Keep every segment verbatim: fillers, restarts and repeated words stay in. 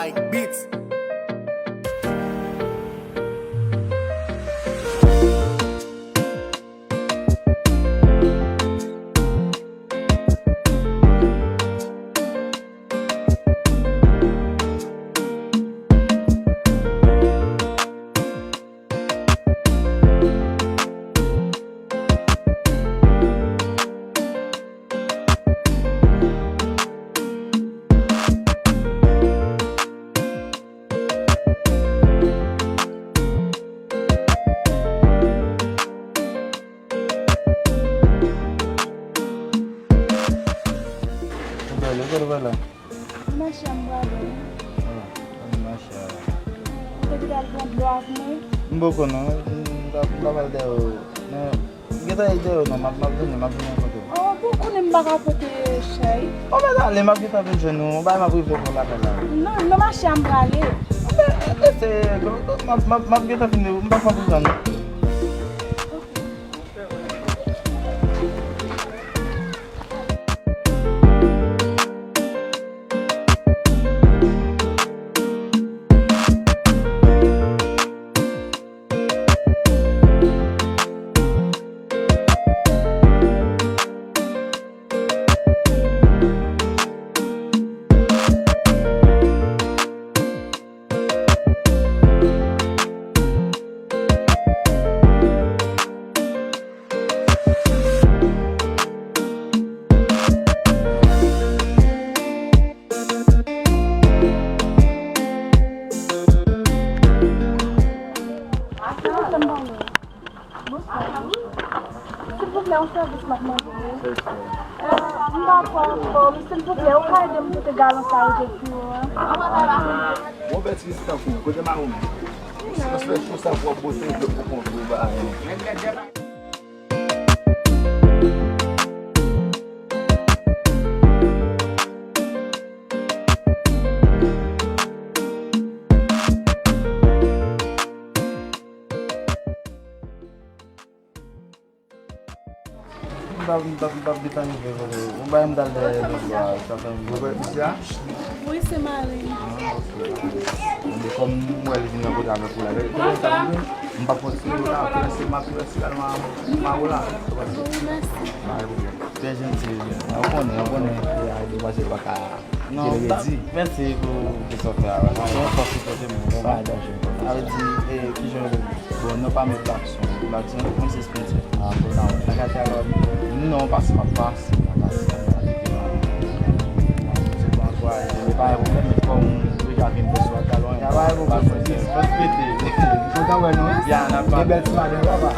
Mike Beats. Ou prale, kote w prale? Nan mache a m prale. Ah, nan mache a. Ou te kite al pran dlo avè mwen? M poko non, m t ap, m t ap al dèyè w. Men, m gentan ye dèyè w non, m ap, m ap vini, m ap vini rankontre w. Oh, bon, konnen m pa ka pote chay. Oh, mèt ale, m ap gentan vin jwenn ou. Yon bagay m ap rive pou lakay la. Non, nan mache a m prale. Men, eseye, m ap, m ap, m ap gentan vini, m pa pran pou zanmi. Silvouplè, yon sèvis m ap mande. Euh, m pa pran anfòm. Silvouplè, ou ka ede m pote galon sa yo jodi yo a? Bon, bèt, se tankou, kote mawon? Si nou fè sou sa pou w ap bote, pou kontre ba. M p ap, m p ap, m p ap gentan rive, kote ou bay m dal dèyè lòt bò a, sa fè m. Ou wè misye a? Wi, se Marlene. Ah, ok. Enben, kòm m wè li vin nan kote avèk ou la, lè, lè sa vini, m p ap kontinye la, kote se m ap resi al ma, ma ou la. Wi, mèsi. Pa gen pwoblèm. Trè janti, ou konnen, ou konnen, e, a, li pase pa ka. Non, mèsi pou, pou sa w fè a. Se yon fòs li pote m. Bon, pa danje. Sa vle di, e, kijan yo rele? Bon, non pa m e Blackson. Blackson, mwen se Spencer. Ah, bon, nan, nan katye a, non, pase m ap pase, m ap pase, m ap pase. Se pa ankouraje, se pa yon pwoblèm, men kòm ou deja vin fè sou ak talon, pa konn se fòs pete. Kontan wè nou. Ya, n ap pale. Bèl ti maten, papa.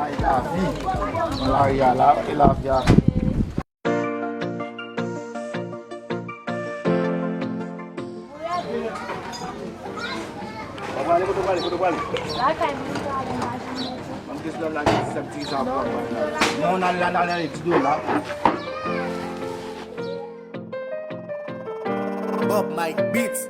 Ay, lavi. Lari a la, e lavi a. Ou prale, kote w prale, kote w prale? Lakay mwen, m prale, m pa janm rete. Ban m kesyon la, ki sa k di sa pou w ap pale la? Non, n al la, n al, n al, di do la. Bob Mike Beats.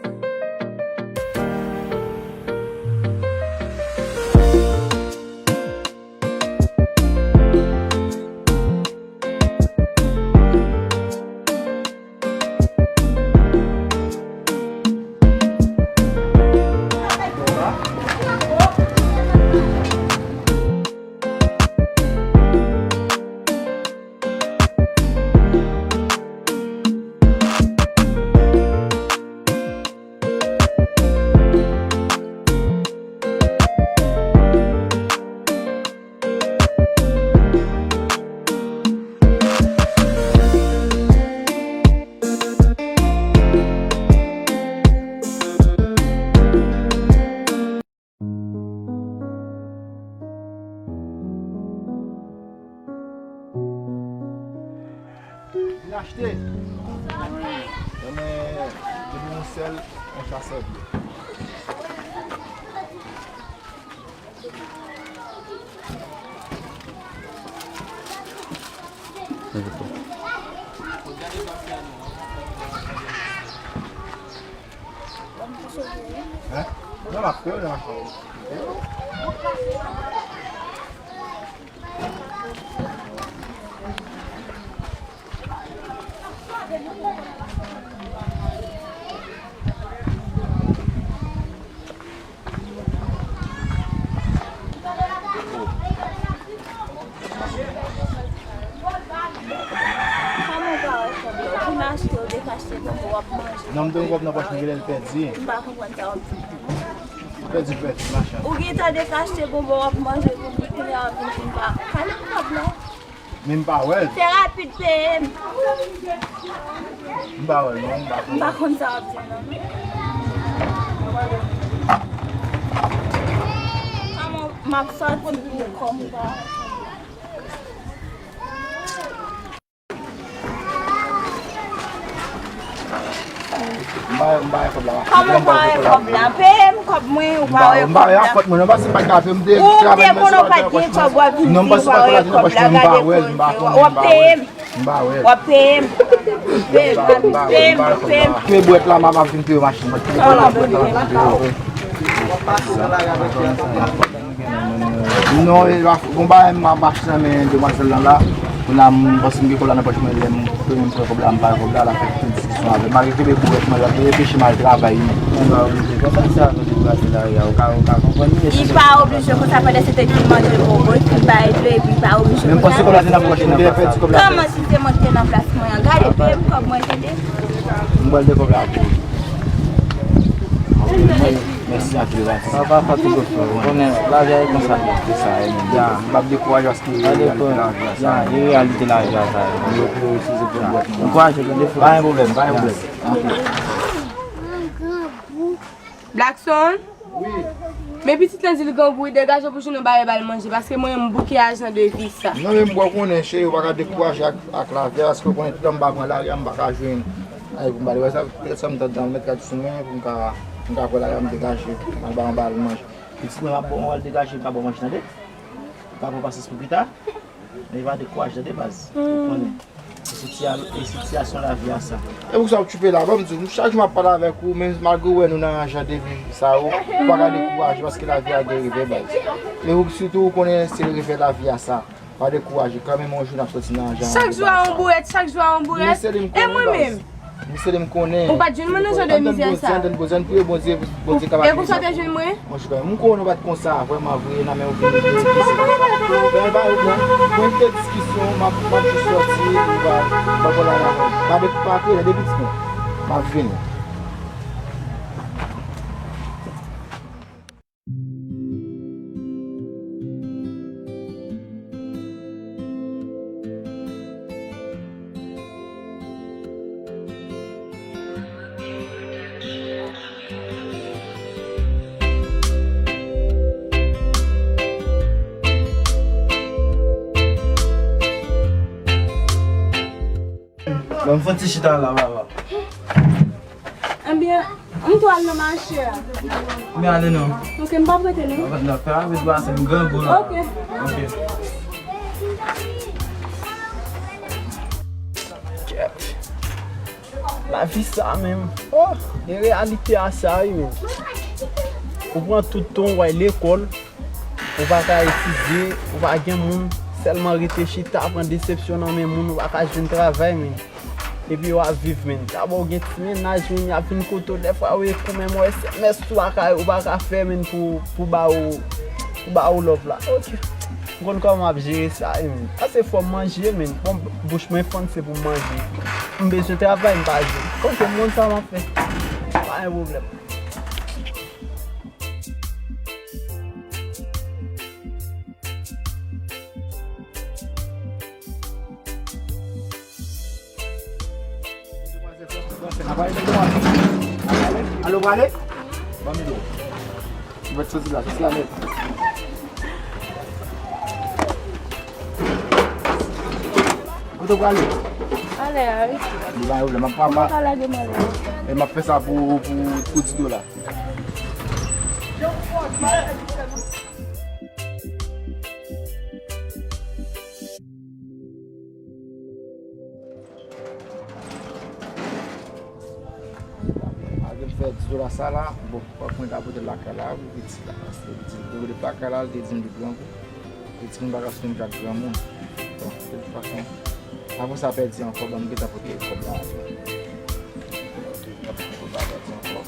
Vin achte. Sa vle? Ebyen, depi yon sèl, yon chasè byen. Hein? Non, la fè, la. Kòb nan pòch mwen genlè l pèdi. M pa konprann sa w ap di. Pèdi, pèdi, machann. Ou gentan depi achte bonbon w ap manje pou m, kounye a w ap vin di m pa. Pale m kòb la. Men m pa wè l. Fè rapid peye m. M pa wè l non, m pa konn. M pa konn sa w ap di non. Kòman m ap sòti pou kòb m pa wè. M pa, m pa wè kòb la. Kòman w pa wè kòb la? Peye m kòb mwen, ou pa wè kòb la. M pa wè afòt mwen, non, paske m pa t ka peye, m te travay mwen sou pa gen kòb, w ap vin di ou pa wè kòb la, gade koze. W ap peye m. M pa wè. W ap peye m. Peye m, peye m, peye m. Peye bwèt la, m ap vin peye machin mwen. Peye bwèt la, m ap vin peye. Non, e, bon bagay, m ap mache nan men demwazèl lan la. Kounye a, m panse m gen kòb la nan pòch mwen, lè m, premye m pran kòb la, m pa wè kòb la, l ap fè tout diskisyon avè m. Malgre ke bwèt mwen la, te anpeche m al travay, men. Ou pa oblije konsa, se avè w te trase lari a, ou ka, ou ka konprann li. Li pa oblije konsa, pandan se te ki manje bonbon, ki bay dlo, epi li pa oblije konsa. Men m panse kòb la te nan pòch mwen, li te pèdi kòb la. Kòman si se mwen ki te nan plas mwen an? Gade, peye m kòb mwen, tande. M pral de kòb la pou ou. Mèsi anpil, Vans. Papa, fatige w, frè. Ou konnen, lavi a e konsa. Se sa, e, men. Ya. M p ap dekouraje paske e reyalite lavi a sa. Ya, e reyalite lavi a sa. Ankouraje, tande, frè. Pa gen pwoblèm, pa gen pwoblèm. Ok. Blackson? Wi. Men pitit lan di l grangou, wi, degaje w pou jwenn yon bagay ba l manje, paske mwen menm m bouke ajan de vi sa. Non, men m wè w konnen, cheri, ou pa ka dekouraje ak, ak lavi a, paske w konnen tout tan m pa pran lari a, m pa ka jwenn. Ay, pou m pale wè sa, petèt sa m tande an mèt kat sou mwen, pou m ka, m ka pran lari a, m degaje, m al ba yon bagay manje. Pitit mwen, m ap ba w, m al degaje, m ka ba w manje, tande? M ka pran pasyans pou pita, men pa dekouraje, tande, baz. Ou konnen. E sitiyasyon lavi a sa. E poukisa w okipe la? Ban m di w, chak jou m ap pale avèk ou, men malgre w wè nou nan jan de vi sa yo, ou pa ka dekouraje, paske lavi a gen revè, baz. E ou, sitou, ou konnen se revè lavi a sa. Pa dekouraje, kanmenm yon jou n ap sòti nan jan de vi sa. Chak jou a yon bourèt, chak jou a yon bourèt. E mwen menm? Misye li m konnen. Ou pa t jwenn mwen nan jan de mizè sa. Ann tann Bondye, ann tann Bondye, ann priye Bondye, Bondye kapab ede nou. E konsa w te jwenn mwen? Mwen, m konnen w pa t konsa, vrèman vre, nan men w vini. Fè yon bagay, pran, pran kèk diskisyon, m ap, m ap jis sòti, m pa, m pa pale avè w. Pa de, pa kreye, depi ti mwen. M ap vini. Bon, m fè ti chita la, papa. Ebyen, m tou al nan mache a. Ebyen, ale non. Ok, m p ap rete non. Fè rapid pase, m grangou la. Ok. Ok. Kèt. Lavi sa menm. Oh, e reyalite a sa, wi, menm. Ou pran tout tan w al lekòl, ou pa ka etidye, ou pa gen moun, sèlman rete chita, pran desepsyon nan men moun, ou pa ka jwenn travay, menm. Epi w ap viv, menm. Dabò w gen ti mennaj, menm, y ap vin kote w, dèfwa yo ekri w, menm, w S M S tou, ou pa ka, ou pa ka fè, menm, pou, pou ba ou, pou ba ou love la. Ok. M konn kòman m ap jere sa, wi, menm. Ase fò m manje, menm. Bon, bouch mwen fann, se pou m manje. M bezwen travay, m pa jwe. Ok, m konn sa m ap fè. Pa gen pwoblèm. Alo, prale? Ban m dlo. Ou mèt soti la, soti la nèt. Kote w prale? Ale a, wi. Li pa yon pwoblèm, m ap, m ap, e m ap fè sa pou, pou, pou di dola. Malgre m fè di dola sa la, bon, fòk mwen ta pote l lakay la pou pitit la, paske pitit li te pote lakay la, li te di m li grangou. Pitit mwen pa ka sou menm jan ak granmoun. Bon, de tout fason, avan sa pèdi ankò, ban m gentan pote kòb la. Kòb la pèdi ankò.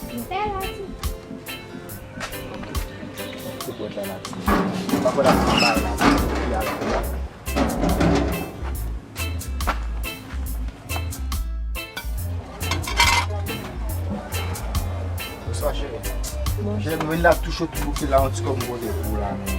Ti bwèt la, la, ti. Pa kwè la, ti bay la, ti. Li al la. Jèn mwen la touche tout bouke la, yon ti kòb m pote pou la, men.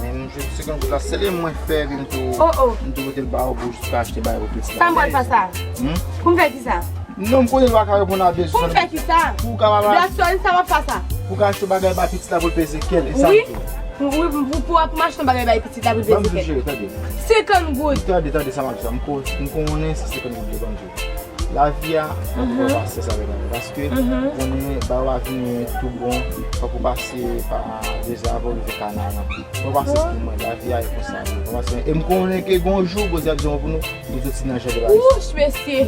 Men m jwenn senkant goud la, se li mwen fè, epi m tou, oh, oh, m tou pote l ba ou pou jis achte bagay pou pitit la. Sa m pral fè sa? Hmm? Pou m fè ki sa? Non, m konnen l pa ka reponn a bezwen. Pou m fè ki sa? Pou w ka pa. Blason, sa m ap fè sa? Pou w ka achte bagay ba pitit la pou l peze kè l, e sa m tou. Wi, pou, pou, pou m achte yon bagay bay pitit la pou l peze kè l. Ban m di w, cheri, tande. Senkant goud. Tande, tande, sa m ap di w. M ko-, m konnen se senkant goud, ban m di w. Lavi a, fòk ou pran pasyans avèk lavi. Paske, konnen, bagay yo pa vini tou bon, fòk ou pase pa dezè avan ou rive kanal lan. Pran pasyans pou mwen, lavi a e konsa. Pran pasyans. E m konnen ke gon jou, Bondye ap di yon pou nou, nou soti nan jan de bagay. Wouch, mesye!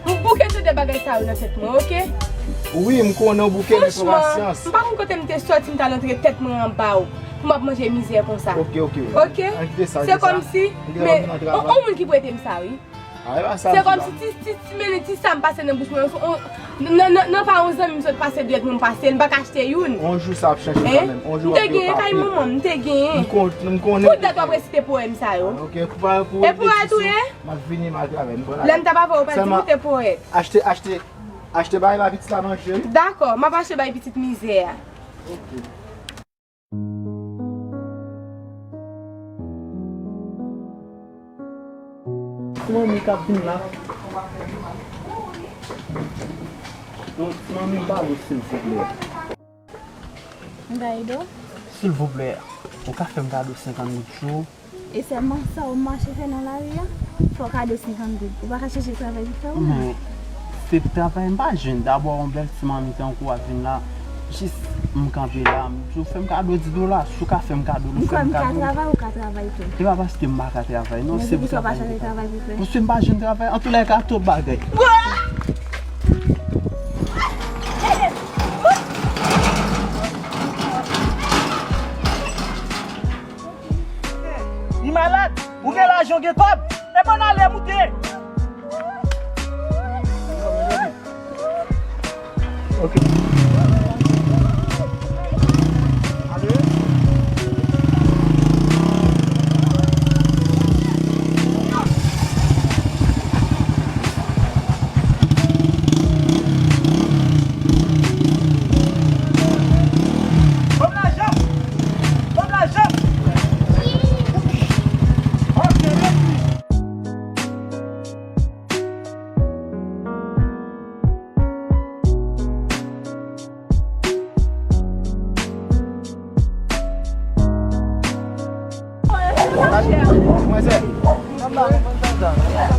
M bouke tande bagay sa yo nan tèt mwen, oke? Wi, m konnen w bouke, men pran pasyans. Franchman, m pa konn kote m te sòti, m t al antre tèt mwen anba w, pou m ap manje mizè konsa. Oke, oke. Oke? Ann kite sa, se kòmsi, men, on, on moun ki prete m sa, wi. Se kòmsi ti, ti, ti, men ti sa m pase nan bouch mwen. On, nan, nan, nan pa yon zanmi m sot pase dwèt mwen, m pase l, m pa ka achte youn. On jou sa ap chanje kanmenm. On jou w ap gen yon papye. M te genyen kay manman m, m te genyen. M kon-, m konnen. Pou dat w ap resite powèm sa yo. Ok, pou pa, pou repetisyon, m ap vini, m al travay. M pran la. Lè m t ap avè w, ou pa di m ou te powèt. Achte, achte, achte bagay ba pitit la manje, wi. Dakò, m ap achte bay pitit mizè a. Ok. Ti manmi k ap vin la. Ti manmi, m pale w, silvouplè. M ka ede w? Silvouplè, ou ka fè m kado senkant goud chou? E sèlman sa w mache fè nan lari a? Fè w kado senkant goud. Ou pa ka chèche travay pou fè ou menm? Men, se travay m pa jwenn. Dabò, yon bèl ti manmi tankou w ap vin la. Jis m kanpe la, m di w fè m kado dis dola. Si w ka fè m kado, nou fè m kado. M kwè m ka travay, ou ka travay tou. E pa paske m pa ka travay, non, se pou travay m te ka. Men se poukisa w pa chèche travay pou fè? Paske m pa jwenn travay. Antoulèka, tout bagay. Li malad, ou gen lajan, ou gen kòb, e bann ale moute. Ok. Ale. Ban m lajan! Ban m lajan! Ok, mèsi. Manzè, manzè,